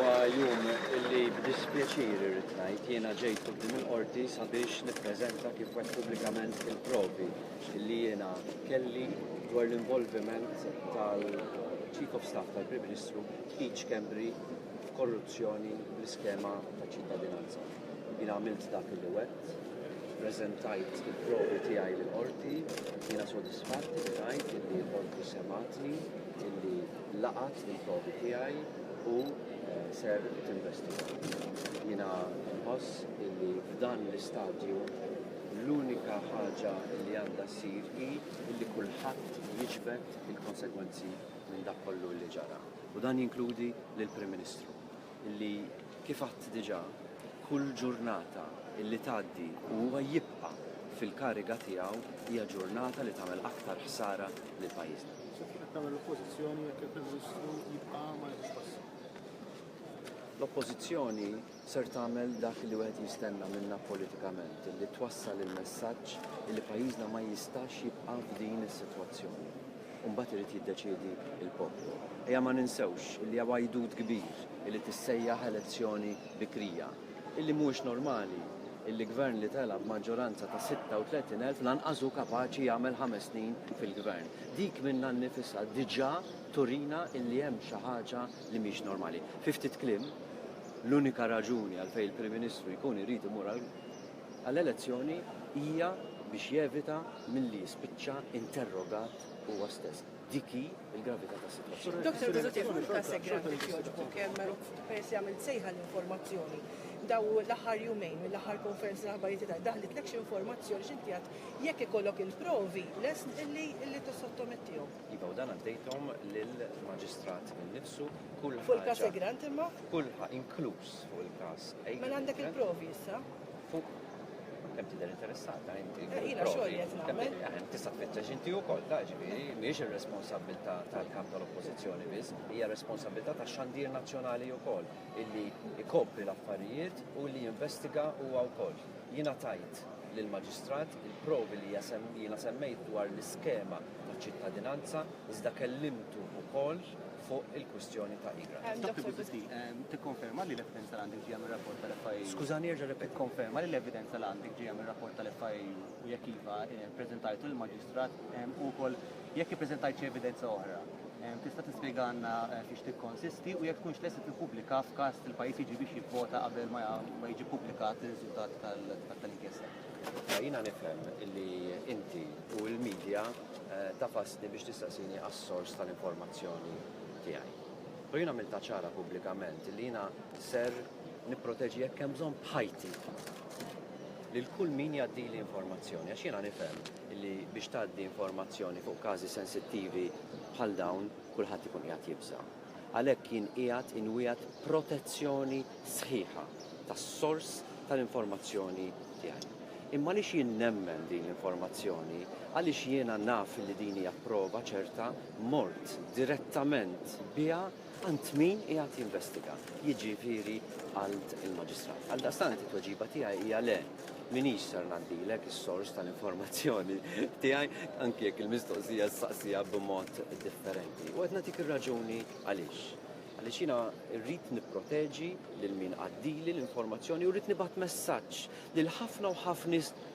huwa jum li b'dispjaċir irrid ngħid jiena ġejt quddiem il-Qorti sabiex nippreżenta kif wegħedt pubblikament il-provi li jiena kelli dwar l-involviment tal-Chief of Staff tal-Prim Ministru Keith Schembri f'korruzzjoni bl-iskema taċ-ċittadinanza. Jiena għamilt dak li wegħedt, preżentajt il-provi tiegħi lill-Qorti, jiena sodisfatt li ngħid li l-Qorti semgħatni, illi laqgħet il-provi tiegħi u ser tinvestiga. Jiena nħoss illi f'dan l-istadju l-unika ħaġa li għandha ssir hi illi kulħadd jiġbed il-konsegwenzi minn dak kollu li ġara. U dan jinkludi lill-Prim Ministru illi kif għedt diġà kull ġurnata illi tgħaddi u huwa jibqa' fil-kariga tiegħu hija ġurnata li tagħmel aktar ħsara lil pajjiżna. Se tkun qed tagħmel l-Oppożizzjoni jekk il-Prim Ministru jibqa' ma jieħux passi? L-Oppożizzjoni ser tagħmel dak li wieħed jistenna minnha politikament, li twassal il-messaġġ li pajjiżna ma jistax jibqa' f'din is-sitwazzjoni. U mbagħad irid jiddeċiedi l-poplu. Ejja ma ninsewx li hawn għajdut kbir li tissejjaħ elezzjoni bikrija, illi mhuwiex normali illi gvern li tela' b'maġġoranza ta' 36,000 lanqas hu kapaċi jagħmel ħames snin fil-gvern. Dik minnha nnifisha diġà turina illi hemm xi ħaġa li mhix normali. Fi ftit kliem, l-unika raġuni għalfejn il-Prim Ministru jkun irid imur għall-elezzjoni hija biex jevita milli jispiċċa interrogat huwa stess. Dik hi l-gravità tas-sitwazzjoni. Dottor Busuttil, fuq il-każ Egrant jekk jogħġbok, peress li għamilt sejħa l-informazzjoni, daw l-aħħar jumejn, mill-aħħar konferenza tal-aħbarijiet li tajt, daħlitlek xi informazzjoni x'inti għedt jekk ikollok il-provi lest illi illi tissottomettihom. Iva, u dan għaddejthom lill-Maġistrat innifsu, kull Fuq il-każ Egrant imma? Kull inkluż fuq il-każ Egrant. Mela għandek il-provi issa? Fuq kemm tidher interessata inti. Eh, jiena xogħol qed nagħmel. Eh, tista' tfittex inti wkoll, ta' ġifieri, mhijiex ir-responsabbiltà tal-kap tal-Oppożizzjoni biss, hija responsabbiltà tax-xandir nazzjonali wkoll illi jkopri l-affarijiet u li jinvestiga huwa wkoll. Jiena tajt lill-Maġistrat il-provi li jiena semmejt dwar l-iskema taċ-ċittadinanza iżda kellimtu wkoll fuq il-kwistjoni ta' e-grant. Dottor Busuttil, tikkonferma li l-evidenza li għandek ġejja mir-rapport tal-FIAU? Skużani erġa' ripeti. Tikkonferma li l-evidenza li għandek ġejja mir-rapport tal-FIAU u jekk iva, ppreżentajtu lill-Maġistrat u wkoll jekk ippreżentajt xi evidenza oħra, tista' tispjegalna fiex tikkonsisti u jekk tkunx lest li tippubblika f'każ li l-pajjiż jiġi biex jivvota qabel ma jiġi ppubblikat ir-riżultat tal-inkjesta? Jiena nifhem li inti u l-media tafasni biex tistaqsini għas-sors tal-informazzjoni tiegħi. Però jien għamiltha ċara pubblikament li jiena ser nipproteġi jekk hemm bżonn b'ħajti lil kull min jgħaddili informazzjoni għax jiena nifhem li biex tgħaddi informazzjoni fuq każi sensittivi bħal dawn kulħadd ikun qiegħed jibża'. Għalhekk jien qiegħed inwiegħed protezzjoni sħiħa tas-sors tal-informazzjoni tiegħi. Imma għaliex jien nemmen din l-informazzjoni, għaliex jiena naf li din hija prova ċerta, mort direttament biha għand min qiegħed jinvestiga, jiġifieri għand il-Maġistrat. Għaldaqstant it-tweġiba tiegħi hija le, m'iniex ser ngħaddilek is-sors tal-informazzjoni tiegħi anki jekk il-mistoqsija ssaqsiha b'mod differenti. U qed nagħtik ir-raġuni għaliex. Għaliex jiena rrid nipproteġi lil min għaddili l-informazzjoni u rrid nibgħat messaġġ lil ħafna u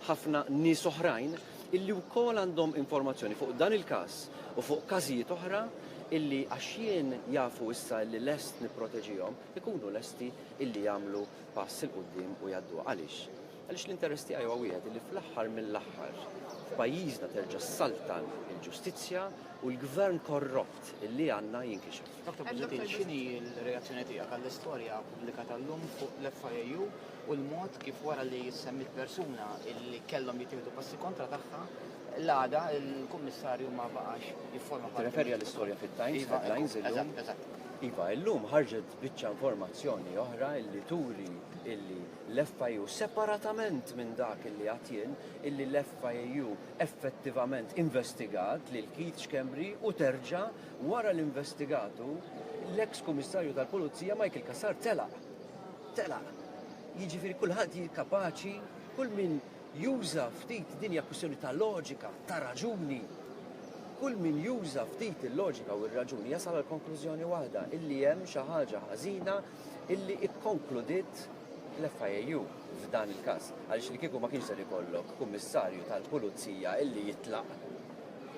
ħafna nies oħrajn illi wkoll għandhom informazzjoni fuq dan il-każ u fuq każijiet oħra illi għax jien jafu issa illi lest nipproteġihom, ikunu lesti illi jagħmlu pass 'il quddiem u jgħadduha. Għaliex? Għaliex l-interess tiegħi huwa wieħed illi fl-aħħar mill-aħħar f'pajjiżna terġa' ssaltan il-ġustizzja u l-gvern korrott illi għandna jinkixef. Dottor Busuttil, x'inhi l-reazzjoni tiegħek għall-istorja ppubblikata llum fuq l-FIAU u l-mod kif wara li ssemmiet persuna illi kellhom jittieħdu passi kontra tagħha, l-għada l-Kummissarju ma baqax jifforma parti. Tirreferi għall-istorja fit-Times, headlines illum? Eżatt, eżatt. Iva, illum ħarġet biċċa informazzjoni oħra illi turi illi l-FIAU separatament minn dak illi għedt jien, illi l-FIAU effettivament investigat lil Keith Schembri u terġa' wara li investigatu, l-eks Kummissarju tal-Pulizija Michael Cassar telaq. Telaq. Jiġifieri kulħadd kapaċi, kull min juża ftit din hija kwistjoni ta' loġika, ta' raġuni. Kull min juża ftit il-loġika u r-raġuni jasal għal konklużjoni waħda, illi hemm xi ħaġa ħażina illi ikkonkludiet l-FIAU f'dan il-każ. Għaliex li kieku ma kienx ser ikollok kummissarju tal-pulizija illi jitlaq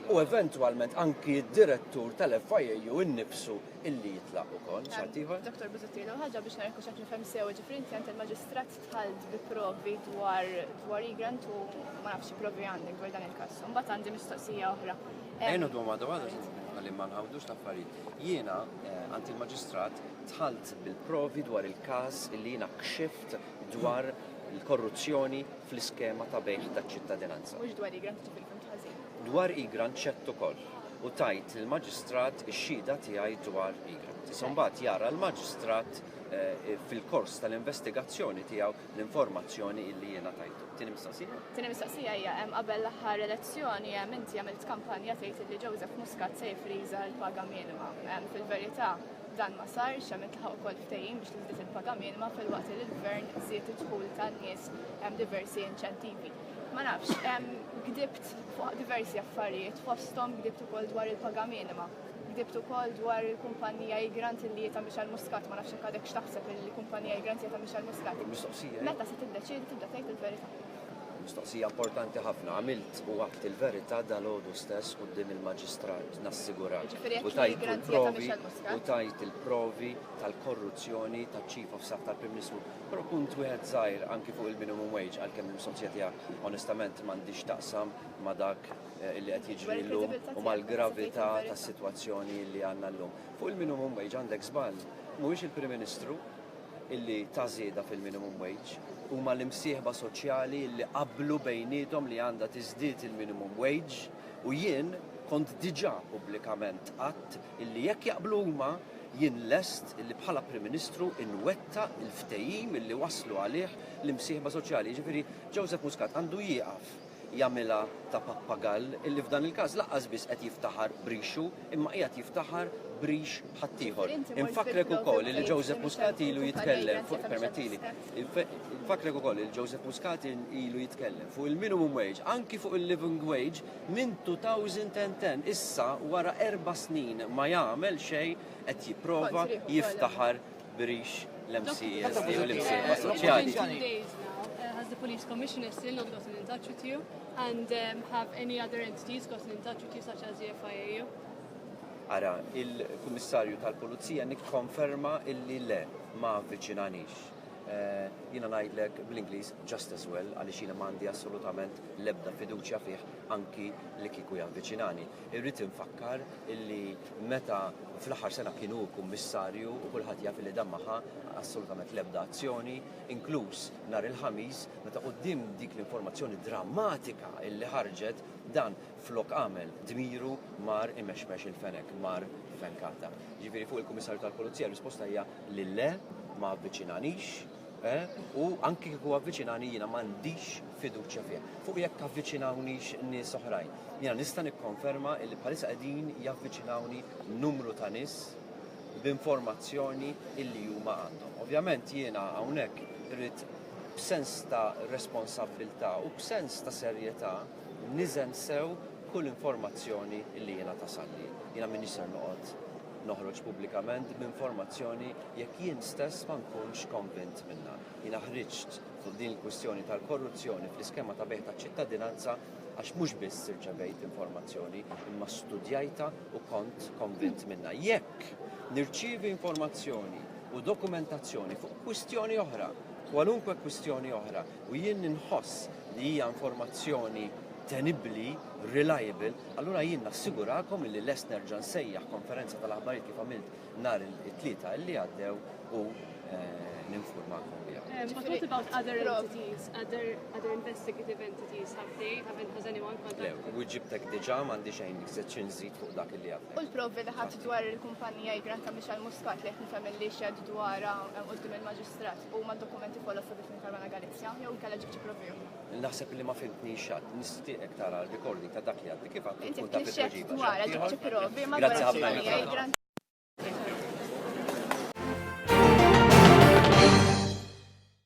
u eventwalment anki d-direttur tal-FIAU innifsu illi jitlaq ukoll. Xi ħadd ieħor? Dottor Busuttil, l-ewwel ħaġa biex nara jekk hux qed nifhem sew, jiġifieri inti għand il-maġistrat dħalt bi provi dwar dwar Egrant u ma nafx xi provi għandek dwar dan il-każ. Imbagħad għandi mistoqsija oħra. Ejja noħdu waħda waħda ħalli ma nħawdux l-affarijiet. Jiena eh, għand il-maġistrat dħalt bil-provi dwar il-każ illi jiena kxift dwar il-korruzzjoni fl-iskema ta' bejgħ taċ-ċittadinanza. Mhux dwar Egrant, ġifieri fhimt ħażin. Dwar Egrant xedt ukoll u tajt lill-maġistrat ix-xhieda tiegħi dwar Egrant. Issa mbagħad jara l-maġistrat fil-kors tal-investigazzjoni tiegħu l-informazzjoni illi jiena tajtu. Tieni mistoqsija? Tieni mistoqsija hija hemm qabel l-aħħar elezzjoni hemm inti għamilt kampanja tgħid illi Joseph Muscat se jifriża l-paga minima. Fil-verità dan ma sarx, hemm intlaħaq ukoll ftehim biex tiżdied il-paga minima filwaqt li l-gvern żied id-dħul tan-nies hemm diversi inċentivi. Ma nafx, gdibt fuq diversi affarijiet, fosthom gdibt ukoll dwar il-paga minima. Ktibt ukoll dwar il-kumpanija Egrant illi hi ta' Michel Muscat, ma nafx jekk għadekx taħseb illi l-kumpanija Egrant hija ta' Michel Muscat. Mistoqsija. Meta se tiddeċiedi tibda tgħid il-verità? Mistoqsija importanti ħafna. Għamilt u għadt il-verità dalgħodu stess quddiem il-Maġistrat, nassigurak. Jiġifieri U jekk tajt l-Egrant hija ta' il-provi Michel Muscat? u tajt il-provi tal-korruzzjoni taċ-Chief of Staff tal-Prim Ministru. Però punt wieħed żgħir anki fuq il-minimum wage għalkemm il-mistoqsija tiegħek onestament m'għandhiex x'taqsam ma' dak li qed jiġri llum u mal-gravità tas-sitwazzjoni li għandna llum. Fuq il-minimum wage għandek żball. Mhuwiex il-Prim Ministru illi ta żieda fil-minimum wage, huma l-imsieħba soċjali li qablu bejniethom li għandha tiżdied il-minimum wage u jien kont diġà pubblikament għadt illi jekk jaqblu huma jien lest illi bħala Prim Ministru inwettaq il-ftehim illi waslu għalih l-imsieħba soċjali. Jiġifieri Joseph Muscat għandu jieqaf jagħmilha ta' pappagall illi f'dan il-każ lanqas biss qed jiftaħar b'rixu imma qiegħed jiftaħar b'rix ħaddieħor. Infakkrek ukoll illi Joseph Muscat ilu jitkellem fuq, permettili, infakkrek ukoll illi Joseph Muscat ilu jitkellem fuq il-minimum wage, anki fuq il-living wage minn 2010, issa wara erba' snin ma jagħmel xejn qed jipprova jiftaħar b'rix l-MCESD u l-imsieħba soċjali. Has the police commissioner still not gotten in touch with you? And um, have any other entities gotten in touch with you, such as the FIAU? Ara, il-Kummissarju tal-Pulizija nikkonferma illi le, ma avviċinanix. Eh, jiena ngħidlek bl-Ingliż just as well għaliex jiena m'għandi assolutament l-ebda fiduċja fih anki li kieku javviċinani. Irrid infakkar illi meta fl-aħħar sena kien hu Kummissarju u kulħadd jaf illi dan ma ħa assolutament l-ebda azzjoni, inkluż nhar il-Ħamis meta quddiem dik l-informazzjoni drammatika illi ħarġet, dan flok għamel dmiru mar imexmex il-fenek, mar fenkata. Jiġifieri fuq il-Kummissarju tal-Pulizija r-risposta hija li le, ma avviċinanix, u anki kieku avviċinani jiena m'għandix fiduċja fih. Fuq jekk avviċinawnix nies oħrajn. Jiena nista' nikkonferma illi bħalissa qegħdin javviċinawni numru ta' nies b'informazzjoni illi huma għandhom. Ovvjament jiena hawnhekk irrid b'sens ta' responsabbiltà u b'sens ta' serjetà niżen sew kull informazzjoni illi jiena tasalli. Jiena m'iniex ser noqgħod noħroġ pubblikament b'informazzjoni jekk jien stess ma nkunx konvint minnha. Jiena ħriġt fuq din il-kwistjoni tal-korruzzjoni fl-iskema ta' bejgħ taċ-ċittadinanza għax mhux biss irċevejt informazzjoni imma studjajtha u kont konvint minnha. Jekk nirċievi informazzjoni u dokumentazzjoni fuq kwistjoni oħra, kwalunkwe kwistjoni oħra, u jien inħoss li hija informazzjoni tenibbli, reliable, allura jien nassigurakom illi lest nerġa' nsejjaħ konferenza tal-aħbarijiet kif għamilt nhar it-Tlieta illi għaddew u ninfurmakom biha. But what about other entities, other, other investigative entities, have they, haven't, has anyone contacted? Le, wiġibtek diġà m'għandi xejn iżjed xi nżid fuq dak illi għadlek. U l-provi li ħadt dwar il-kumpanija Egrant ta' Michel Muscat li qed nifhem illi xehed dwarha quddiem il-Maġistrat huma d-dokumenti foloz ta' Daphne Caruana Galizia jew inkella ġibt xi provi oħra? Naħseb li ma fhimtnix għad. Nistieqek tara r-recording ta' dak li għadni kif għedt u Inti tkun taf qed tixhed it-tweġiba. dwarha, ġibt xi provi madwar Grazzi ħafna. il-kumpanija Egrant.